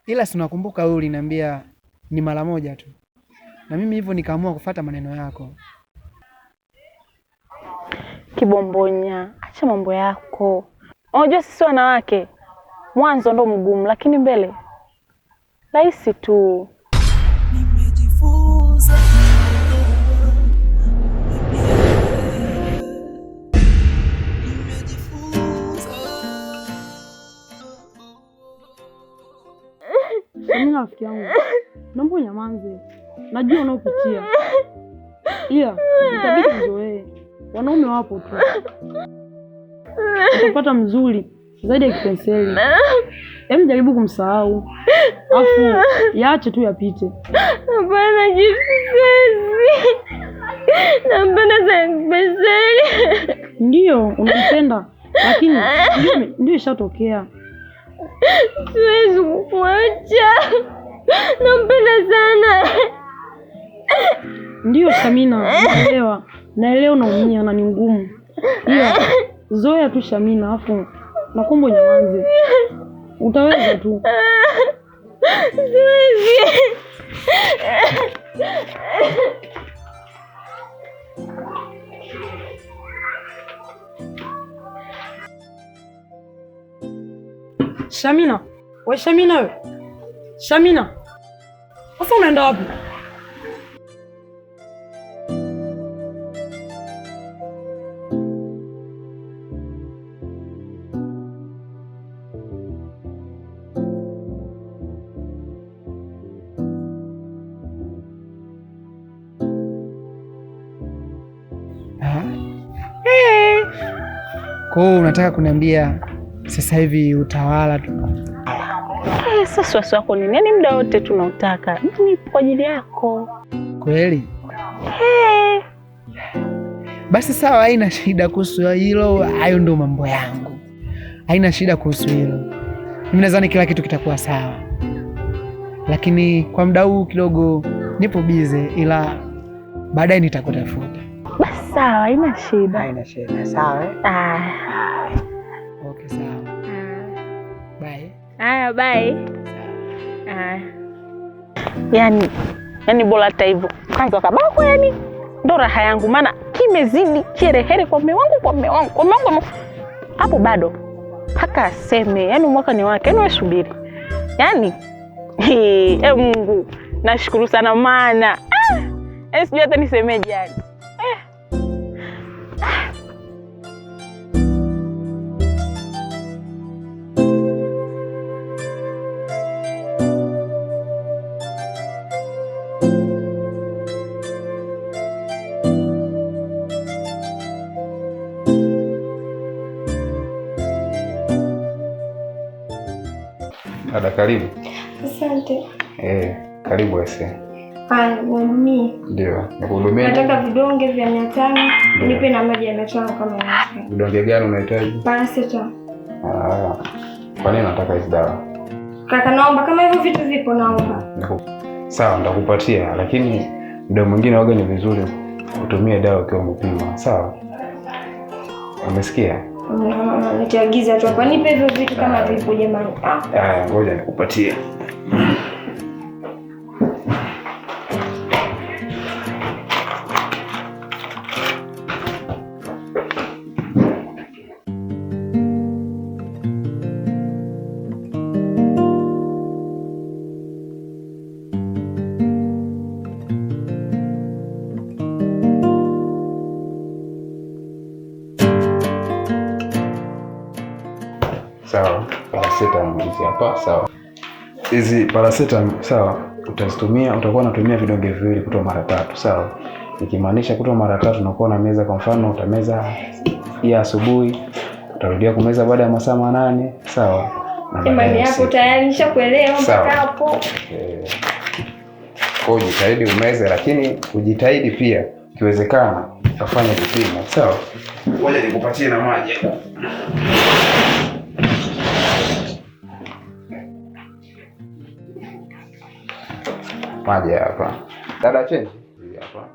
Ila si unakumbuka wewe uliniambia ni mara moja tu, na mimi hivyo nikaamua kufuata maneno yako. Kibombonya, acha mambo yako. Unajua sisi wanawake mwanzo ndo mgumu, lakini mbele rahisi tu. Nimejifunza, nimejifunza. Shamina rafiki yangu, naomba unyamaze, najua unaopitia, ila itabidi uzoee. Wanaume wapo tu, utapata mzuri zaidi ya kipenseli. Hem, jaribu kumsahau, afu yaache tu yapite. Hapana, siwezi. Nampenda sana kipenseli. Ndiyo unampenda, lakini ndio ishatokea. Siwezi kukuacha, nampenda sana. Ndiyo Shamina, naelewa, naelewa unaumia na ni ngumu, ila zoea tu Shamina, afu nakuomba unyamaze, utaweza tu. Siwezi. Shamina, we Shamina, we Shamina, sasa unaenda wapi? Ah. Kwa hiyo unataka kuniambia sasa hivi utawala tu? Sasa wasiwasi wako nini? Yaani muda wote tunautaka. Mimi nipo kwa ajili yako. Kweli? Basi sawa, haina shida kuhusu hilo. Hayo ndio mambo yangu, haina shida kuhusu hilo. Mimi nadhani kila kitu kitakuwa sawa, lakini kwa muda huu kidogo nipo bize, ila baadaye nitakutafuta. Basi sawa, haina shida. Haina shida. Sawa eh? Ah. Okay, sawa. Bye. Haya, bye. Haya. Yaani bora hata hivyo. Kwanza kabako yani ndo raha yangu, maana kimezidi kiherehere kwa mume wangu, kwa mume wangu, kwa mume wangu. Hapo bado mpaka aseme, yaani mwaka ni wake, yaani wewe subiri. Yaani Mungu, nashukuru sana maana sijui hata nisemeje yani. Dada karibu. Asante. Karibu ese. Haya, nihudumie. Ndio, nikuhudumie. Nataka vidonge vya 500, nipe na maji ya 500 kama inawezekana. Vidonge gani unahitaji? Paracetamol. Ah. Kwa nini unataka hizi dawa? Kaka, naomba kama hivyo vitu vipo naomba. Sawa, nitakupatia, lakini muda mwingine waga ni vizuri utumie dawa ukiwa umepima. Sawa? Umesikia? Nitaagiza tu hapa. Nipe hivyo vitu kama vipo jamani. Haya, ngoja nikupatie. Sawa, paracetamol hizi hapa, sawa. Hizi paracetamol, sawa, utazitumia, utakuwa unatumia vidonge viwili kutwa mara tatu, sawa. Ikimaanisha kutwa mara tatu unakuwa unameza, kwa mfano utameza hii asubuhi, utarudia kumeza baada ya masaa 8, sawa. Na Imani hapo tayari nishakuelewa mpaka hapo. Kwa hiyo jitahidi umeze, lakini ujitahidi pia ikiwezekana ukafanya vipimo, sawa. Ngoja nikupatie na maji. Maji hapa. Dada change. Hii hapa.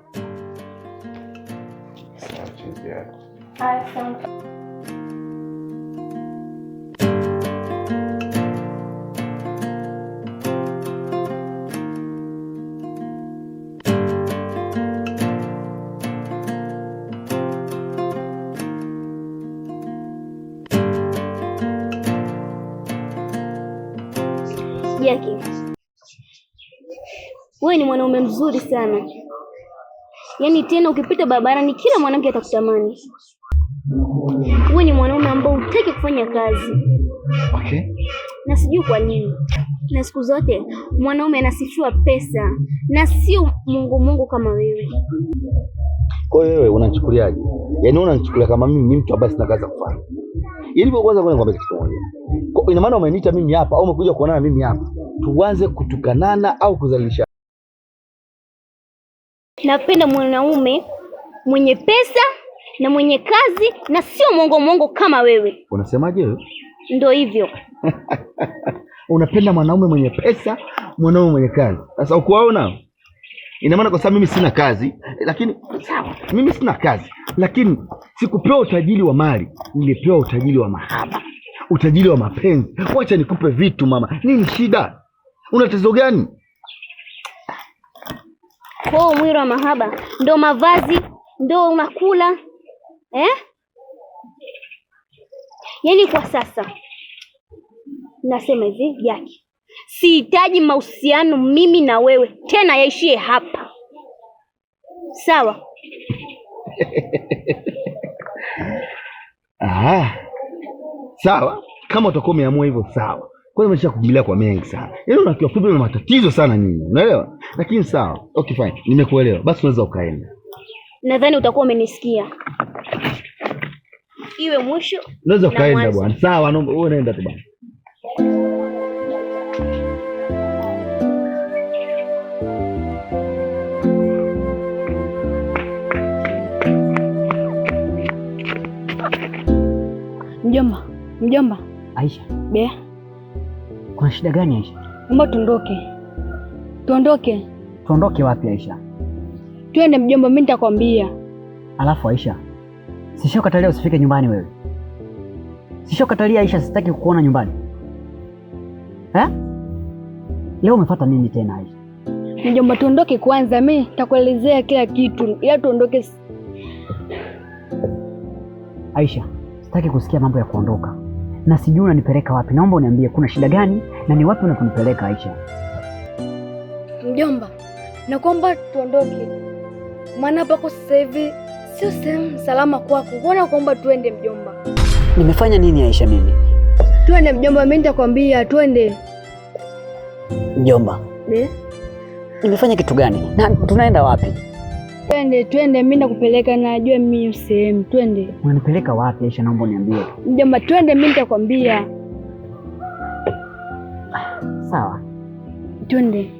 Sawa, change yako. Asante. Jackie, wewe ni mwanaume mzuri sana. Yaani tena ukipita barabarani kila mwanamke atakutamani. Wewe ni mwanaume ambao hutaki kufanya kazi. Okay. Na sijui kwa nini. Na siku zote mwanaume anasifiwa pesa na sio Mungu Mungu kama wewe. Kwa hiyo wewe unanichukuliaje? Yaani unanichukulia kama mimi ni mtu ambaye sina kazi ya kufanya. Yaani kwanza ngoja nikwambie kitu kimoja. Kwa ina maana umeniita mimi hapa au umekuja kuonana mimi hapa, tuanze kutukanana au kuzalisha. Napenda mwanaume mwenye pesa na mwenye kazi na sio mwongo mwongo kama wewe. Unasemaje wewe? Ndio hivyo. Unapenda mwanaume mwenye pesa, mwanaume mwenye kazi. Sasa ukuwaona? Ina maana kwa sababu mimi sina kazi, lakini sawa, mimi sina kazi, lakini sikupewa utajiri wa mali, nilipewa utajiri wa mahaba, utajiri wa mapenzi. Wacha nikupe vitu mama. Nini shida? Una tatizo gani? Kwa hiyo mwili wa mahaba ndo mavazi, ndo unakula eh? Yaani kwa sasa nasema hivi Jackie, sihitaji mahusiano mimi na wewe tena, yaishie hapa, sawa? Aha. Sawa, kama utakuwa umeamua hivyo sawa. Kwanza umesha kuvumilia kwa mengi sana. Yaani unakiwa fupi na matatizo sana nyinyi, unaelewa? Lakini sawa. Okay fine. Nimekuelewa. Basi unaweza ukaenda. Nadhani utakuwa umenisikia. Iwe mwisho Unaweza na ukaenda mwanzo. bwana. Sawa, naomba wewe nenda tu bwana. Mjomba, mjomba. Aisha, Be, kuna shida gani Aisha? naomba tuondoke. Tuondoke. Tuondoke wapi Aisha? Twende mjomba, mimi nitakwambia. Alafu Aisha, sishokatalia usifike nyumbani wewe. Sishokatalia Aisha, sitaki kukuona nyumbani. Eh? Leo umefuata nini tena Aisha? Mjomba, tuondoke kwanza, mimi nitakuelezea kila kitu. Ila tuondoke. Aisha, sitaki kusikia mambo ya kuondoka. Na sijui unanipeleka wapi. Naomba uniambie kuna shida gani na ni wapi unaponipeleka Aisha? Mjomba, nakuomba tuondoke, maana pako sasa hivi sio sehemu salama kwako. Kuona kuomba tuende mjomba. Nimefanya nini Aisha mimi? Twende mjomba, mimi nitakwambia, twende. Mjomba, Be, nimefanya kitu gani? Na tunaenda wapi? twende, twende, mimi nakupeleka, najua mimi hiyo sehemu. Twende Unanipeleka wapi Aisha? Naomba uniambie. mjomba, twende, mimi nitakwambia. Sawa. Twende.